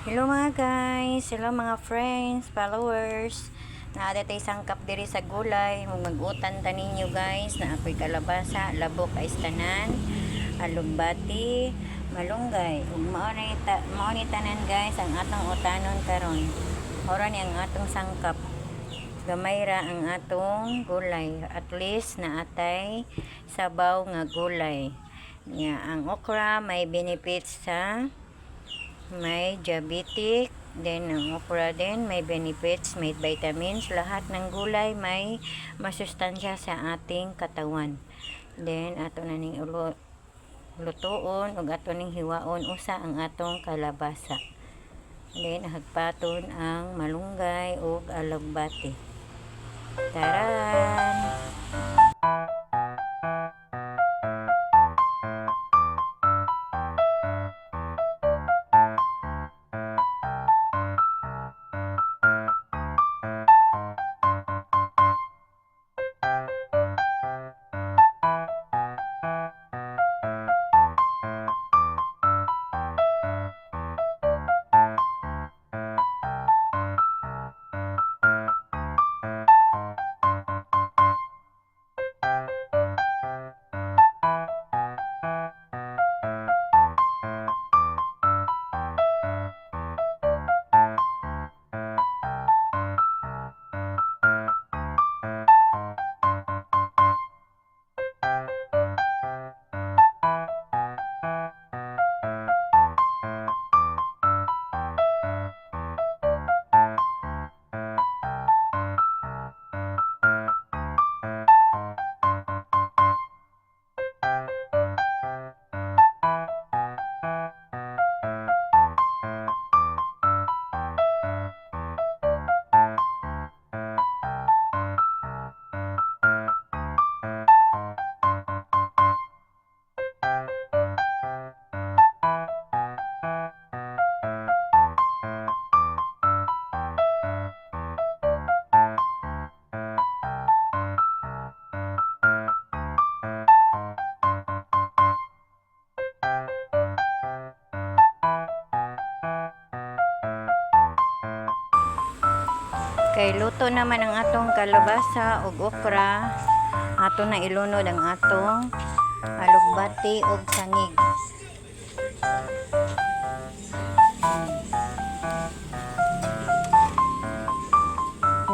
Hello mga guys, hello mga friends, followers. Naa tay sangkap diri sa gulay, mag-utan ta ninyo, guys, naa ko'y kalabasa, labok ay tanan, alugbati, malunggay. Ug mao ni tanan, guys, ang atong utanon karon. Mao ni ang atong sangkap. Gamay ra ang atong gulay. At least naa tay sabaw nga gulay. Nya ang okra may benefits sa may diabetic, then ang okra din may benefits, may vitamins, lahat ng gulay may masustansya sa ating katawan. Then ato na ning ulo lutuon ug ato ning hiwaon usa ang atong kalabasa. Then hagpaton ang malunggay ug alugbati. Taran! Kay luto naman ang atong kalabasa ug okra, ato na ilunod ang atong alugbati ug sangig.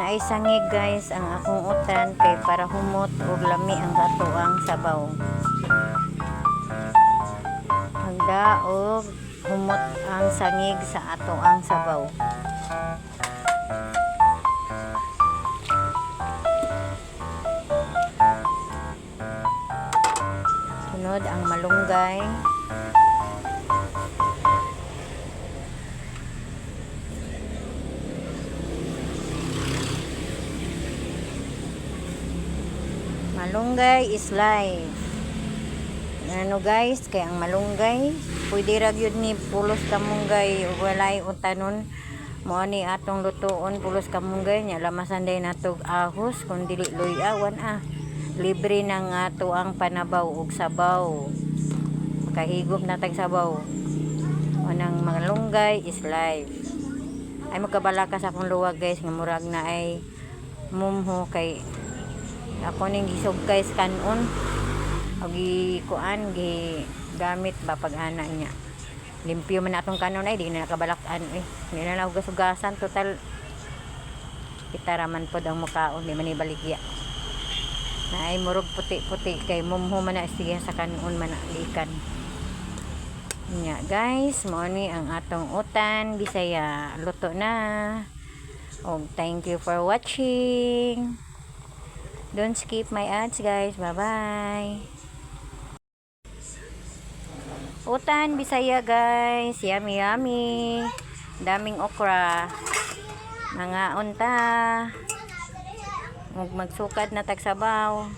Naay sangig, guys, ang akong utan kay para humot ug lami ang atoang sabaw. Hagda og humot ang sangig sa atoang sabaw. Sunod ang malunggay. Malunggay is life. Ano, guys, kay ang malunggay, pwede ra gyud ni pulos kamunggay ug walay utanon. Mao ni atong lutuon, pulos kamunggay nya lamasan day natog ahos kung dili luya wan ah. Libre na nga ato ang panabaw ug sabaw. Makahigop na tag sabaw. Unang malunggay is life. Ay, magkabalaka sa akong luwag, guys, nga murag na ay mumho kay ako ning gisugkay sa kanon o gi kuan, gi gamit ba pag ana niya. Limpyo man atong kanon ay di na nakabalak-an eh. Hindi na nahugas-hugasan, total kita raman pod ang mukaon, di man ibaligya. Na ay murog puti-puti kay mumho man na siya sa kanon man na likan. Nya guys, mao ni ang atong utan Bisaya, luto na. Og thank you for watching. Don't skip my ads, guys. Bye-bye. Utan Bisaya, guys. Yummy yummy. Daming okra. Mga unta. Magsukad na tag sabaw.